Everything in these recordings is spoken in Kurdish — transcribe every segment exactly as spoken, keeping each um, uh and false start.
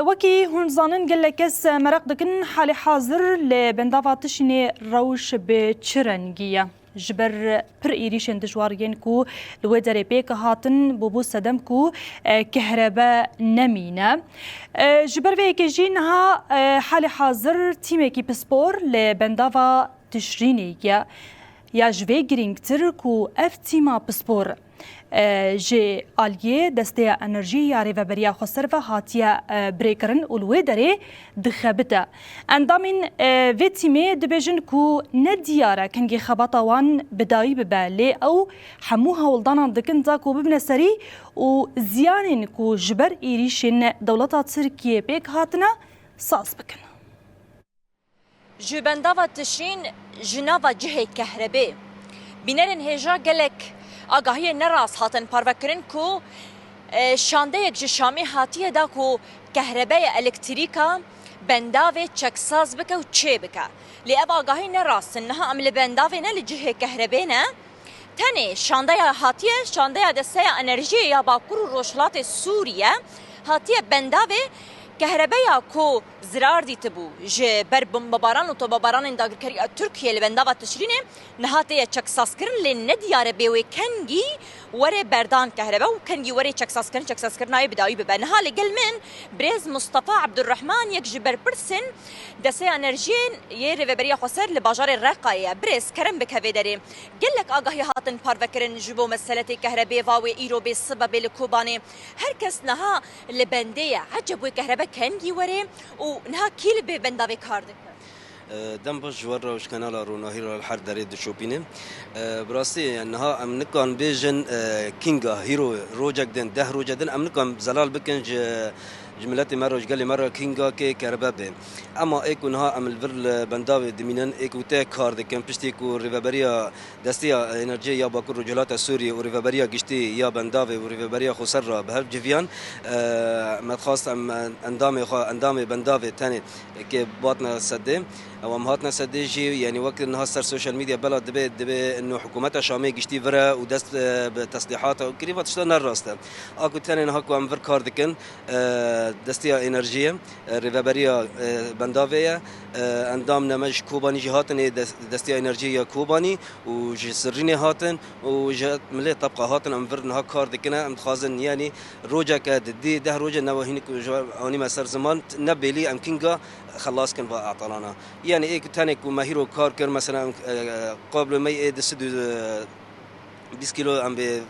Wekî hûn zanin, gelek kes meraq dikin halê hazir li bendava Tişînê rewş bi çi rengî ye. Ji ber pir êrîşên dijwar yên ku li wê derê pêk hatin, bûbû sedem ku, e, kehrebe nemîne. E, ji ber vê yekê jî niha, e, halê hazir tîmekî pispor li bendava Tişrînê ye. Ya ji vê girîngtir ku ev tîma pispor, e, ji aliyê Desteya Enerjiyê ya Rêveberiya Xweser ve hatiye, e, birêkirin û li wê derê dixebite. Endamên, e, vê tîmê dibêjin ku ne diyar e kengî xebata wan bi dawî bibe, lê ew hemû hewldanan dikin da ku bibine serî û ziyanên ku ji ber êrîşên dewleta Tirkiyê pêk hatine saz bikin. Ji bendava Tişîn ji nava cihê kehrebê. Bînerên hêja gelek agahiyên nerast hatin parvekirin ku, e, şandeyek ji Şamê hatiye da ku kehrebeya elektrîka bendavê çeksaz bike û çêbike. Lê ev agahî ne rast in. Niha em li bendavê ne, li cihê kehrebê ne. Tenê şandeya hatiye, şandeya Desteya Enerjiyê ya Bakur û Rojhilatê Sûriye hatiye bendavê kehrebeya ku zirar dîtibû ji ber bombebaran û tobebaranên dagirkeriya Tirkiye li bendava Tişrînê niha têye çeksazkirin, lê nediyar e bê wê kengî were berdan kehrebe û kengî were çeksazkirin, çeksazkirina wê bi dawî bibe. Niha li gel min birêz Mustafa Abdurrahman, yek ji berpirsên Desteya Enerjiyê yê Rêveberiya Xweser li bajarê Reqayê ye. Birêz, kerem bike vê derê. Gelek agahî hatin parvekirin ji bo meseletê kehrebê va wê îro bê sibe bê li Kobanê. Her kes niha li bendê ye. Eceb wê kehrebe kengî were û niha kî li bê bendavê kar dike? E, dem baş ji we re û ji kanala Ronahî re li her derê dişopîne. E, bi rastî niha em nikan bêjin, e, kînga hîro rojek din, deh roje din, em nikan zelal bikin ji, ji miletê me re, ji gelê me re kînga kê kerebe bê. Ema ê ku niha em li vir li bendavê dimînin, ê ku tê kar dikin, piştî ku rêveberiya Desteya Enerjiyê ya Bakur Rojhilata Sûriyê û Rêveberiya Giştî ya Bendavê û Rêveberiya Xweser re bi hev civiyan, e, me dixwast em endamê xwe, endamê bendavê tenê kê batne sedê. Ew em hatine sedê jî, yanî wek niha ser sosyal medya bela dibe, dibe ino hikûmeta Şamê giştî vire û dest, e, bi teslîhata û kirî, va tişta ne rast e. A ku tenê niha ku em vir kar dikin, e, Desteya Enerjiyê, e, Rêveberiya, e, Bendavê ye. E, endam ne me ji Kobanî jî hatin, ê des-, Desteya Enerjiyê ya Kobanî û ji Sirrînê hatin û ji milê tebqa hatin, em vir niha kar dikine. Em dixwazin, yanî rojeke di dê, deh roje ne wehîne ku ji anî me ser ziman, ne bêlî em kînga xelas kin va etalana. Yanî ê ku tenê ku me hîro kar kir, mesela em, e, kablo me ê di sed û, e, bîst kîlo em bê, e,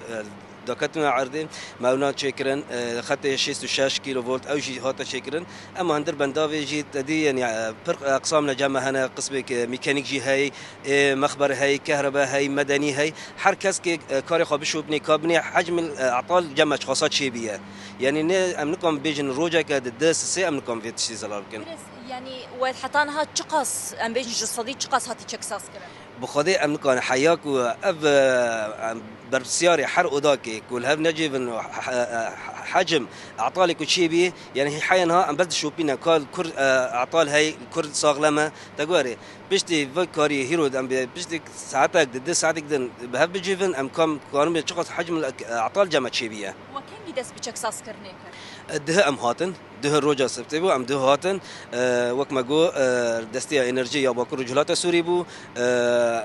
daketine erdê, me ewna çêkirin, e, xetê şêst û şeş kîlovolt, ew jî hate çêkirin. Ema hundir bendavê jî te dî, yanî, e, pir, e, qisam ne cem me hene, qismêk, e, mekanîk jî hey, e, mexber hey, kehrebe hey, medenî hey. Her kes kê, e, karê xwe bişopinê, ka binê hecmil, e, etal cem me çiqasa çêbîye. Yanî ne, em nikan bêjin rojeke di di sisê em nikan vê tiştî zelal bikin. Birêz, yanî we heta niha çiqas, em bêjin ji sedî çiqas hatî çeksaz kirin? Bi Xwedê em nikarin heya ku ev, e, em berpirsiyarê her odakê ku li hev necêvin he-, he-, hecim etalê ku çêbî, yanî heya niha em ber dişopîne ka li kur, e, etal hey, li kur saxlem e. Te guherê, piştî vê karî hîro em bê, piştî saetek di, di saetek din bi hev bicivin, em kam karin bê çiqas hecm etal cem me çêbîye. We kengî dest bi çeksazkirinê kir? E, dihe em hatin. Duhê roja sebtê bû, em duhê hatin. E, wek me got, e, Desteya Enerjiyê ya Bakur û Rojhilata Sûrî bû. E,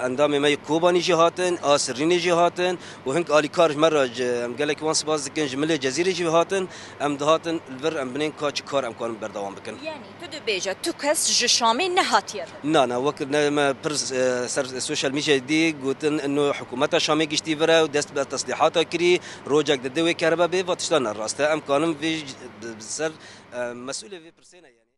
endamê me yê Kobanî jî hatin, a Sirrînê jî hatin û hink alîkar ji me re, ji, em gelekî wan spas dikin, ji milê Cezîrê jî hatin. Em dihatin li vir, em binên ka çi kar em karin berdewam bikin. Yanî tu dibêje, tu kes ji Şamê nehatiye vir? Na, na, wek ne me pir, e, ser sosyal medyayê dî gotin, ino hikûmeta Şamê giştî vir e û dest bi teslîhata kirî, rojek di dê wê kerebe bê, va tişta ne rast e. Em karin vê ji, bi, bi ser, e, mesûlê vê pirsê ne, yanî.